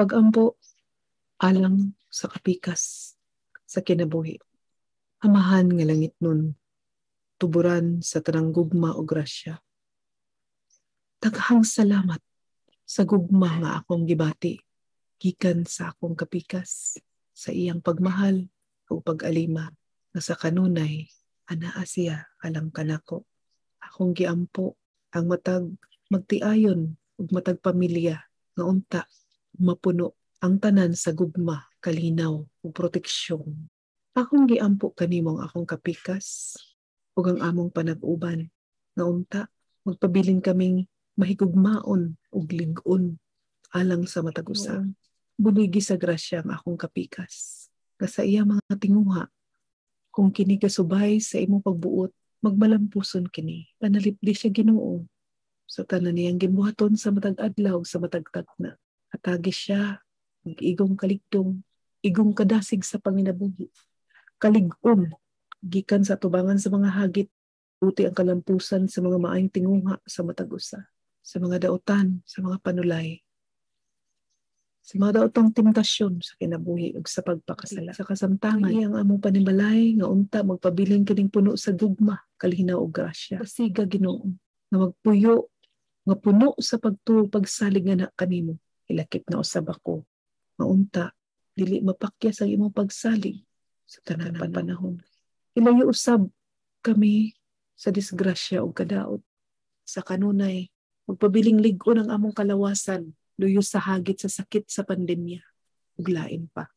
Pag-ampo alang sa kapikas sa kinabuhi. Amahan nga langitnon, tuburan sa tanang gugma o grasya. Daghang salamat sa gugma nga akong gibati gikan sa akong kapikas, sa iyang pagmahal ug pag-alima nga sa kanunay anaa siya alang kanako. Akong giampo ang matag magtiayon ug matag pamilya nga unta mapuno ang tanan sa gugma, kalinaw ug proteksyon. Akong giampo kanimo ang akong kapikas ug ang among panag-uban nga unta magpabilin kaming mahigugmaon ug lig-on alang sa matag usa. Buligi sa grasya ang akong kapikas nga sa iya mga tinguha, kung kini kasubay sa imong pagbuot, magmalampuson kini. Panalipdi siya, Ginoo, sa tanan niyang gibuhaton sa matag adlaw, sa matag tagna. Hatagi siya og igong kaligdong, igong kadasig sa panginabuhi. Kalig-on gikan sa tubangan sa mga hagit, buti ang kalampusan sa mga maayong tinguha sa matag usa, sa mga daotan, sa mga panulay, sa mga daotang temptasyon sa kinabuhi ug sa pagpakasala. Sa kasamtangan, iyang among panimalay nga unta magpabilin kining puno sa gugma, kalinaw ug grasya. Pasiga, Ginoo, nga magpuyo nga puno sa pagtuo, pagsalig nga na kanimo. Ilakip na usab ako nga unta dili mapakyas ang imong pagsalig sa tanan panahon. Ilayo usab kami sa disgrasya ug kadaot. Sa kanunay, magpabiling lig-on ang among kalawasan luyo sa hagit sa sakit sa pandemya ug lain pa.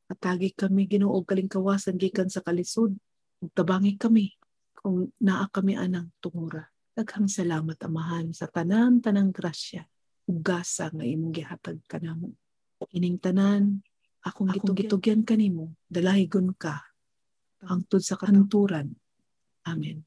Hatagi kami, Ginoo, og kalingkawasan gikan sa kalisod ug tabangi kami kung naa kami anang tungura. Daghang salamat, Amahan, sa tanan-tanang grasya ug gasa nga imong gihatag kanamo. Ining tanan akong gitugyan kanimo, dalahigon ka hangtod sa kahangturan. Amen.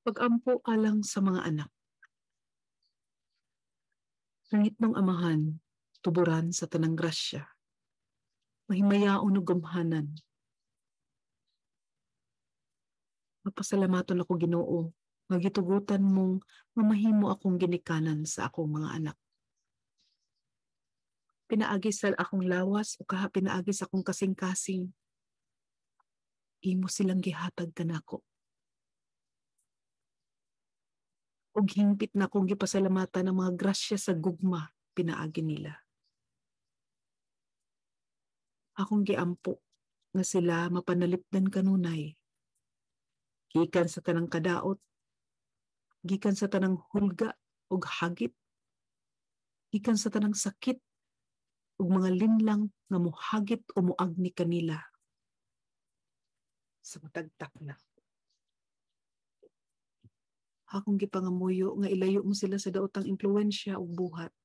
Pag-ampo alang sa mga anak. Langitnong Amahan, tuburan sa tanang grasya, mahimayaon ug gamhanan. Mapasalamaton ako, Ginoo, nga gitugutan mong mamahimo akong ginikanan sa akong mga anak. Pinaagi sa akong lawas o kaha pinaagi sa akong kasing-kasing, imo silang gihatag kanako. Ug hingpit na akong gipasalamatan ang mga grasya sa gugma pinaagi nila. Akong giampo nga sila mapanalipdan kanunay. Gikan sa tanang kadaot, gikan sa tanang hulga ug hagit, gikan sa tanang sakit ug mga linlang nga muhagit o muagni kanila sa matagtak na. Akong gipangamuyo nga ilayo mo sila sa daotang impluwensya ug buhat.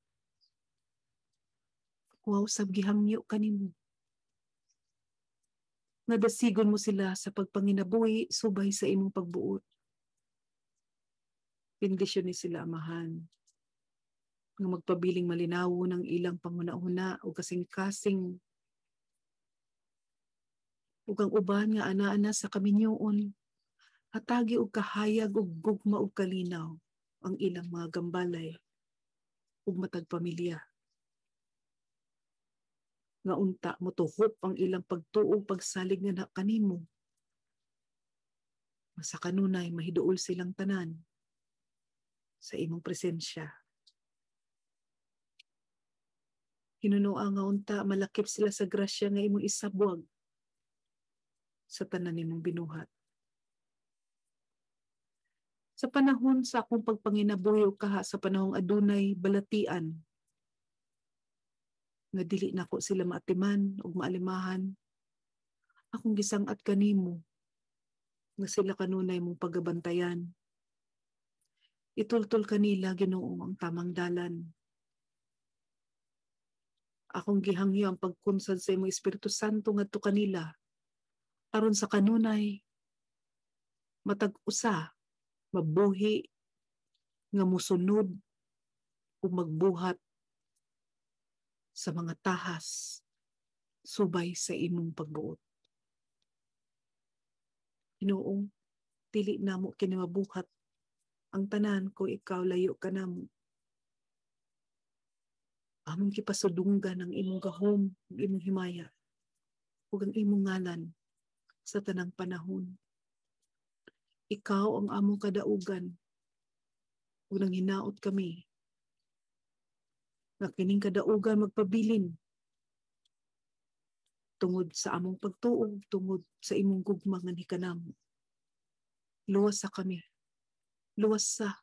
Wow, sab gihangyo kanimo nga dasigon mo sila sa pagpanginabuhi subay sa imong pagbuot. Bendisyon ni sila, Amahan, nga magpabiling malinawo ng ilang panghuna-huna o kasing-kasing ug ang uban nga ana-ana sa kaminyoon, hatagi og kahayag ug gugma ug kalinaw ang ilang mga gambalay ug matag pamilya. Nga unta motuhop ang ilang pagtuo, pagsalig nga kanimo. Sa kanunay mahiduol silang tanan sa imong presensya. Hinunoa nga unta malakip sila sa grasya nga imong isabwag sa tanan nimong binuhat. Sa panahon sa akong pagpanginabuhi o kaha sa panahong adunay balatian nga dili nako sila maatiman ug maalimahan, akong gisang-at kanimo nga sila kanunay mong pagabantayan. Itultol kanila, Ginoo, ang tamang dalan. Akong gihangyo ang pagkunsad sa imong Espiritu Santo ngadto kanila aron sa kanunay matag usa mabuhi nga mosunod ug magbuhat sa mga tahas subay sa imong pagbuot. Ginoo, dili namo kini mabuhat ang tanan kung ikaw layo ka namo. Among gipasudunggan ang imong gahom, ang imong himaya, ug ang imong ngalan sa tanang panahon. Ikaw ang among kadaugan ug nang hinaot kami nga kining kadaugan magpabilin tungod sa among pagtuo, tungod sa imong gugma nga nikanamo. Luwas sa kami. Luwas sa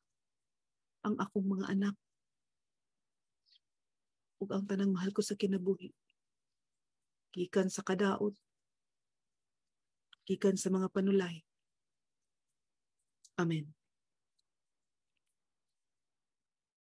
ang akong mga anak ug ang tanang mahal ko sa kinabuhi. Gikan sa kadaot, gikan sa mga panulay. Amen.